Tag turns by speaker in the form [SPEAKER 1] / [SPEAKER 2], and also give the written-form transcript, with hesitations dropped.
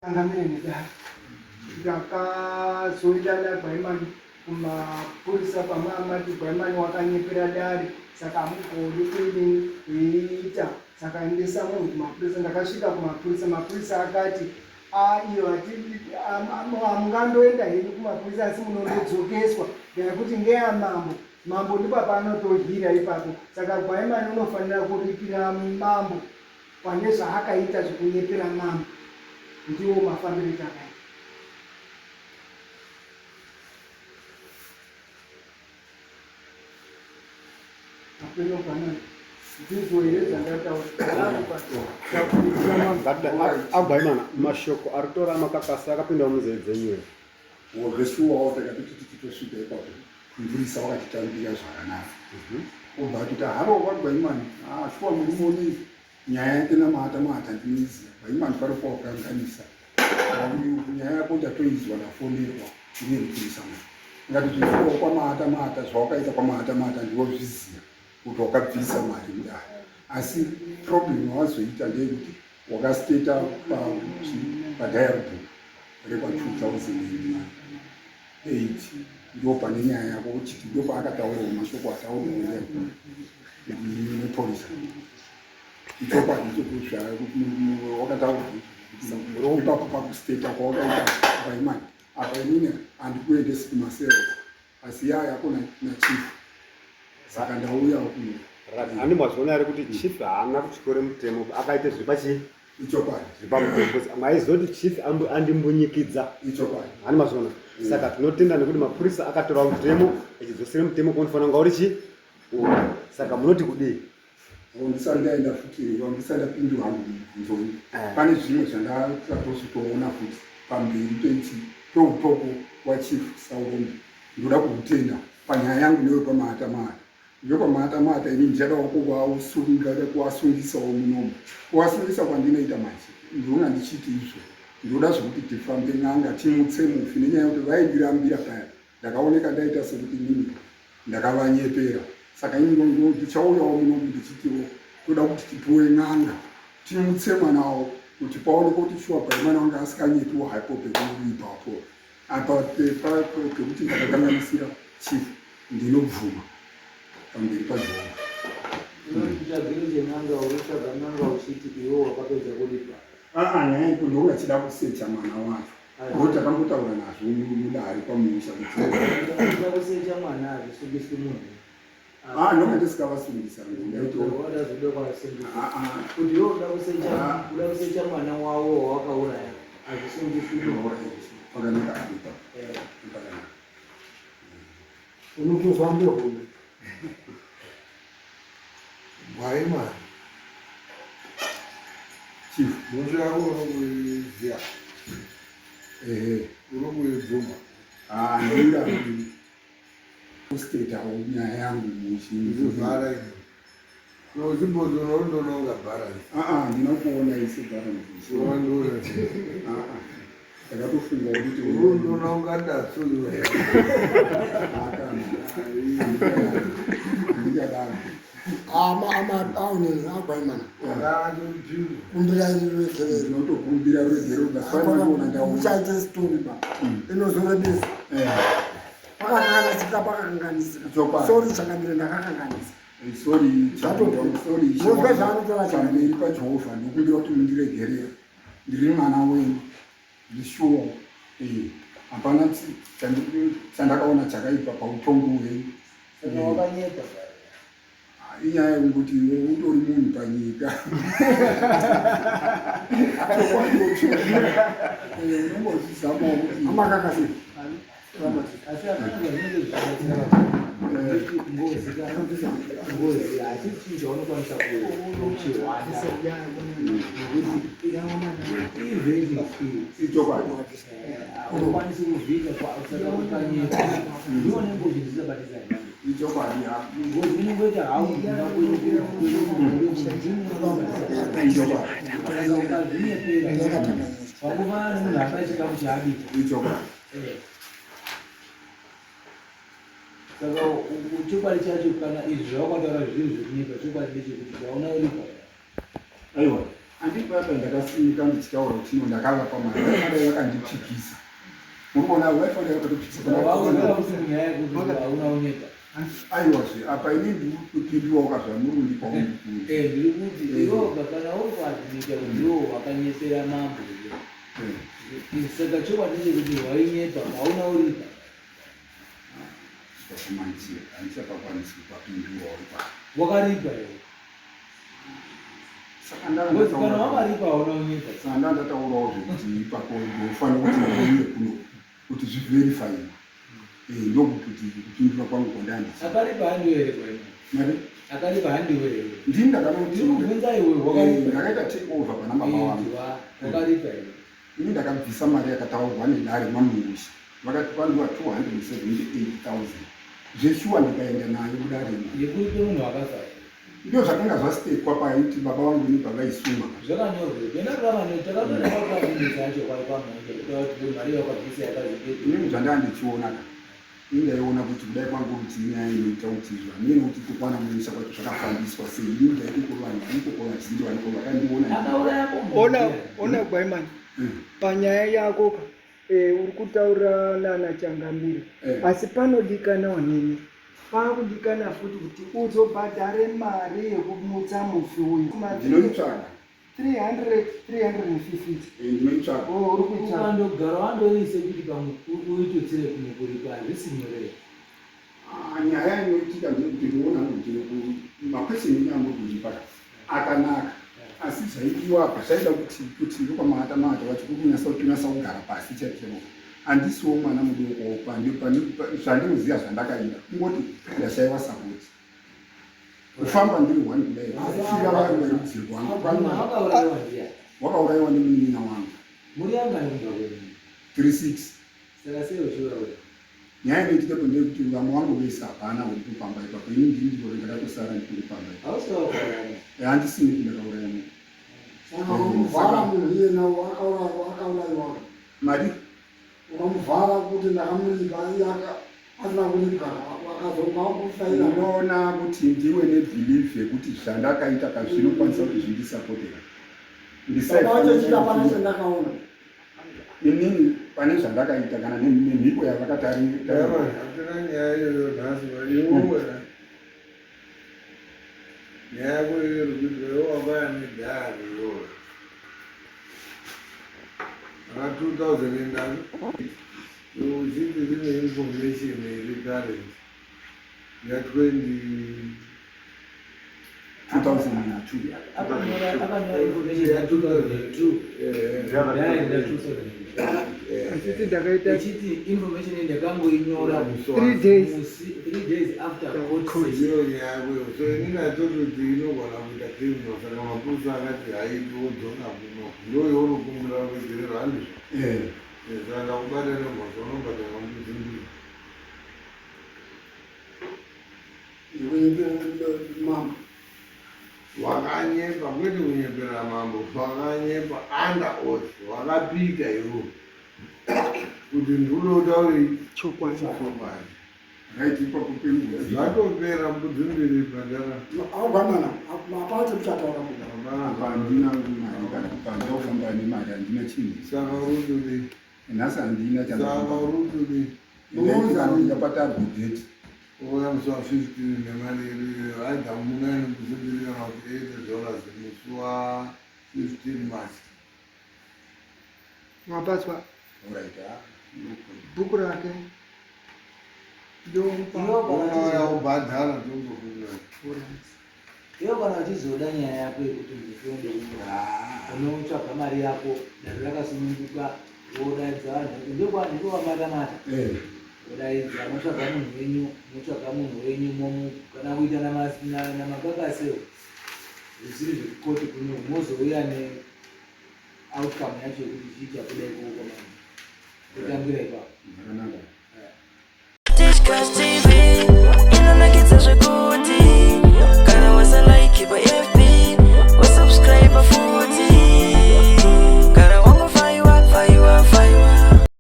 [SPEAKER 1] Changamire nedare. Ndakazoenda naGwaimani kumapurisa pamamati Gwaimani wakanyepera dare saka hamugoni kuidini kuiita saka endesa munhu kumapurisa. Ndakasvika kumapurisa, mapurisa akati iyo hamungandoenda henyu kumapurisa asi munondodzokeswa nekuti ngeyamambo. Mambo ndipo paanotohira ipapo saka Gwaimani unofanira kuripira mambo Pane zvaakaita zvekunyepera mambo ndiwo mafambiro etakaita. Apeno kana ndizvo here zvandataura.
[SPEAKER 2] Agwaimana mashoko ari kutora makakasi akapinda munzeve dzenyu here?
[SPEAKER 3] Zveshuwawo takatoti tichitosvika ipapo mupurisa wakatitambira zvakanaka mhm. obva atoti haro vagwaimani ah, shuwa murume une nyaya yake namata mata ndinoiziva gwaimani pari pawakanganisa nyaya yako ndatoizwa ndafonerwa ndiye mupurisa mu ngatoti shuwa kwamata mata zvawakaita kwamata mata ndiwozviziva kuti wakabvisa mari mudare asi problem wazoita ndeyekuti wakasteta padiary book rekwa 2008 ndo pane nyaya yako uchiti ndo paakataurawo mashoko ataurwa nepolisa ichokwadi ichocho wakataura ipapo pakusteta kwawakaita paimani apa inini handikuendesi kumasero asi yaa yako nachief saka ndauyawo kuno
[SPEAKER 2] Ani mazviona here kuti chief haana kutyore mutemo akaita zviri pachii
[SPEAKER 3] ichokwadi
[SPEAKER 2] zviri pamutemo because maizoti chief andimbunyikidza
[SPEAKER 3] ichokwadi
[SPEAKER 2] ani mazviona mm. saka tinotenda nekuti mapurisa akatora mutemo echidzosera mutemo kwaunofanira kunga uri chii saka munoti kudii
[SPEAKER 3] Ndisati ndaenda futi ndisati ndapindura hangu mubvunzo uyu eh. pane zvimwe zvandatozotoona futi pamberi pechi peutoko wachief Saurombe ndoda kukutenda panyaya yangu newe pamahata mahata ndiyo pamahata mahata ini ndichadawo kuvasunga kuvasungisawo munomu kuvasungisa kwandinoita manje ndinoona ndichiti izvo ndoda zvekuti tifambe n'anga timutse mufi nenyaya yekuti vaindirambira paya ndakaoneka ndaita sekuti inini ndakavanyepera saka ini ndichauyawo muno ndichitiwo toda kuti tipiwe n'anga timutse mwana wavo kuti paoneke kuti shuwa pai mwana wange asikanyepiwo hapo pekuipapo apa pekuti ndakakanganisira chief ndinobvuma pamberi pajehovha aa nyaya ipo ndonga chida kusecha mwana wacho Ngo takambotaura nazvo mudare pamusha
[SPEAKER 4] kuti kusecha mwana hazvisungiswi munhu.
[SPEAKER 3] Ah, ndonga ndisikavasungisa
[SPEAKER 4] ah, ah. kuti iwe uda kusecha ah. uda kusecha mwana wavo wawakauraya hazvisungiswi munhu.
[SPEAKER 3] Pakanaka ipa.
[SPEAKER 4] Eh.
[SPEAKER 3] Pakanaka.
[SPEAKER 1] Unotofambe hono.
[SPEAKER 5] Mwari mwana.
[SPEAKER 3] Chief.
[SPEAKER 5] Mhosva yako unokuiziva.
[SPEAKER 3] Ehe.
[SPEAKER 5] Unokuibvuma.
[SPEAKER 3] Ah, ndira kusteta nyaya yangu muchi.
[SPEAKER 5] Kuvhara ini. Uchimbodononga balance.
[SPEAKER 3] Ah ah, ndinokuona isi balance.
[SPEAKER 5] Wandura.
[SPEAKER 3] Ah ah. Ndakatofunga kuti
[SPEAKER 5] unononga datso iwe.
[SPEAKER 3] Ndikadaro.
[SPEAKER 6] Ama ama aune agwaimana. Kumbira ruregerero.
[SPEAKER 3] Ndinotokumbira ruregerero ndaswana ndaona.
[SPEAKER 6] Uchaite story ba. Inozorebesa.
[SPEAKER 3] Eh.
[SPEAKER 6] Pakakanganisika pakakanganisika. Sorry changamire ndakakanganisa.
[SPEAKER 3] Eh, sorry sorry pamberi paJehovha ndokumbira kuti mundiregerere. Ndiri mwana wenyu. Ndishuwa eh, hapana chandakaona chakaipa pautongo hwenyu.
[SPEAKER 4] Wakanyepa.
[SPEAKER 3] Ah, inyaya yekungoti iwe utori munhu panyika. Eh, unongozvizamawo kuti
[SPEAKER 6] amakakasi.
[SPEAKER 4] Asi hapana zvinenge zvichibatsira ngozi ngozi hachisi chinhu chaunokwanisa kuchihwanda nekuti ivheri
[SPEAKER 3] ichokwadi
[SPEAKER 4] haukwanisi kuvhika saka ukanyeka ndiwo unenge uchizvisabatisa
[SPEAKER 3] ichokwadi
[SPEAKER 4] ngozi inongoita hau ukazvinyepera wangofanana nemunhu aba chikafu chaabika
[SPEAKER 3] ichokwadi
[SPEAKER 4] Saka chokwadi chacho kana izvi zvawakataura zviri zvekunyepa chokwadi ndechekuti chauna uripa.
[SPEAKER 3] Aiwa. Andipapa ndakasimuka ndichitaura kuti no ndakavapa mari vaifadai vakandipikisa. Muri kuona vaifadai vakatopikisa. Aiwazve apa ini ndiri kupinduwawo ka zvamuri kundipawo mubvunzo.
[SPEAKER 4] Eh, ndiri kuti iwoga kana uri kuadmita kuti iwo wakanyepera mambo eh. Saka chokwadi chekuti wainyepa hauna uripa.
[SPEAKER 3] Pakumanjira handichapakwanisi kupapindurawo ipapo.
[SPEAKER 4] Wakaripa here?
[SPEAKER 3] Saka ndanga
[SPEAKER 4] Kana wakaripa hauna unyepa.
[SPEAKER 3] Saka ndanga ndataurawo zvekuti ipapo ndofanira kuti ndiuye kuno kuti zviverifyiwe. Eh, ndokuti kupindura kwangu kwandandisi.
[SPEAKER 4] Akaripa handiwe here kwaina?
[SPEAKER 3] Mari?
[SPEAKER 4] Akaripa handiwe here?
[SPEAKER 3] Ndini ndakanoti.
[SPEAKER 4] Ndiri kubvunza iwe wakaripa.
[SPEAKER 3] Eh, ndakaita take over pana baba vangu.
[SPEAKER 4] Wakaripa here?
[SPEAKER 3] Ini ndakabvisa mari yakataurwa nedare maMungusha vakati pandiwa 278,000 zveshuwa ndikaenda nayo kudare
[SPEAKER 4] yekuripe munhu akafa
[SPEAKER 3] ndio zvakanga zvastekwa paiti baba vangu ini pavaisuma inini zvandaa ndichiona ka ini ndaiona kuti kudai kwangu kuti inyaya inoita kuti izvo hamene kuti kukwana mumusha kwacho zvakafambiswa sei ini ndaiti kuvanhu ikoko vazhinji vaniko vakandiona
[SPEAKER 1] ona ona gwaimani hmm. panyaya yako ka e, uri kutaura nana changamire eh. asi panodikanawo nini pakudikana futi kuti uzobhadhare mari yekumutsa mufi uyu
[SPEAKER 3] ndinoitsvaga
[SPEAKER 1] 300 350
[SPEAKER 3] eh, ndinoitsvaga
[SPEAKER 1] oh, uri kuitsvaga
[SPEAKER 4] ukandogara wandoise kuti pamwe uitutsire kumwe kuripa hazvisi nyore
[SPEAKER 3] ah, nyaya inoitika ndeyekuti ndinoona kuti makwesheni enyu amuri kundipa akanaka asi zvaidiwa apa zvaida kuti kuti ndokwamahata mahata vacho kukunyasa kunyasa kugara pasi chaipo chaipo handisiwo mwana mudoko zvandinoziva zvandakaita kungoti ndashaiwa sapoti kufamba ndiri one kudai kufira vanhu verudzi rwangu wakaurayiwa nemunin'ina wangu 36 nyaya inoitikepo ndeyekuti vamwe vangu vese hapana uri kupamba ipapo ini ndini ndiro ndakatosara ndiri kupamba ipapo handisini ndakauraya munhu
[SPEAKER 6] saka ukamuvhara munhu iyena akaurayiwa
[SPEAKER 3] mari
[SPEAKER 6] ukamuvhara kuti ndakamuripa iye asina kuripwa akazobva kufaira
[SPEAKER 3] unoona kuti ndiwe nebelief yekuti zvandakaita kazvinokwanisa kuti zvindisapotera
[SPEAKER 6] ndisaichitapana chandakaona
[SPEAKER 3] inini pane zvandakaita kana nemhiko yavakatarira
[SPEAKER 5] hatina nyaya iyoyo nhasi iwe nyaya yako iyoyo iri kuitwa iwe wakauya nedhari iyoyo ra 2009 uchiti rine information iri current ya 20
[SPEAKER 3] 2002
[SPEAKER 4] akanyora information ya 2002 ndaya 2002
[SPEAKER 1] achiti ndakaita
[SPEAKER 4] echiti information iyi ndakangoinyora
[SPEAKER 1] 3 days
[SPEAKER 4] musi 3 days after court session
[SPEAKER 5] Ndiyo nyaya yako iyo. So inini atototi inogona kuita criminal saka mapurisa akati haiti wodzoka kuno. Ndiyo yaunokumbira ruregerero handizvo?
[SPEAKER 3] Eh.
[SPEAKER 5] Eh, saka ndakubata nemhosva unobhadhara mbudzi mbiri.
[SPEAKER 6] Mambo.
[SPEAKER 5] Wakanyepa kwete kunyepera mambo, wakanyepa under oath, wakapika iwe kuti ndikuda kutaure
[SPEAKER 1] chokwadi.
[SPEAKER 5] Chokwadi.
[SPEAKER 3] Right ipapo pembudzi.
[SPEAKER 5] Zvatopera mbudzi mbiri bhadhara.
[SPEAKER 6] Augwamana hapana chekuchataura munhu.
[SPEAKER 3] Apa handina mari kana pandofamba nemari handina chinhu.
[SPEAKER 5] Saka uri kutodii?
[SPEAKER 3] Nhasi handina
[SPEAKER 5] Saka uri kutodii?
[SPEAKER 3] Chandapatarwa date.
[SPEAKER 5] Ouya musi wa 15 nemari yedu iyoyo either munouya nembudzi mbiri kana kuti 80 dollars musi wa 15 March.
[SPEAKER 1] Mapaswa.
[SPEAKER 3] Alright, ah, no problem.
[SPEAKER 1] Bhuku rake ndomupa.
[SPEAKER 5] Unouya wobhadhara tombokunyora.
[SPEAKER 1] Alright.
[SPEAKER 4] Iwe kana uchizoda nyaya yako yekuti mufi uende kumba unotsvaga mari yako dare rakasununguka wodaidza vanhu vako ndiko kwamata mata
[SPEAKER 3] Eh.
[SPEAKER 4] wodaidza motsvaga munhu wenyu motsvaga munhu wenyu momu kana kuita namagakaseo zvisiri zvekukoti kuno mozouya ne outcome yacho yekuti chii chabuda ikoko kwamanje totangira ipapo.
[SPEAKER 3] Zvakanaka.
[SPEAKER 4] Eh.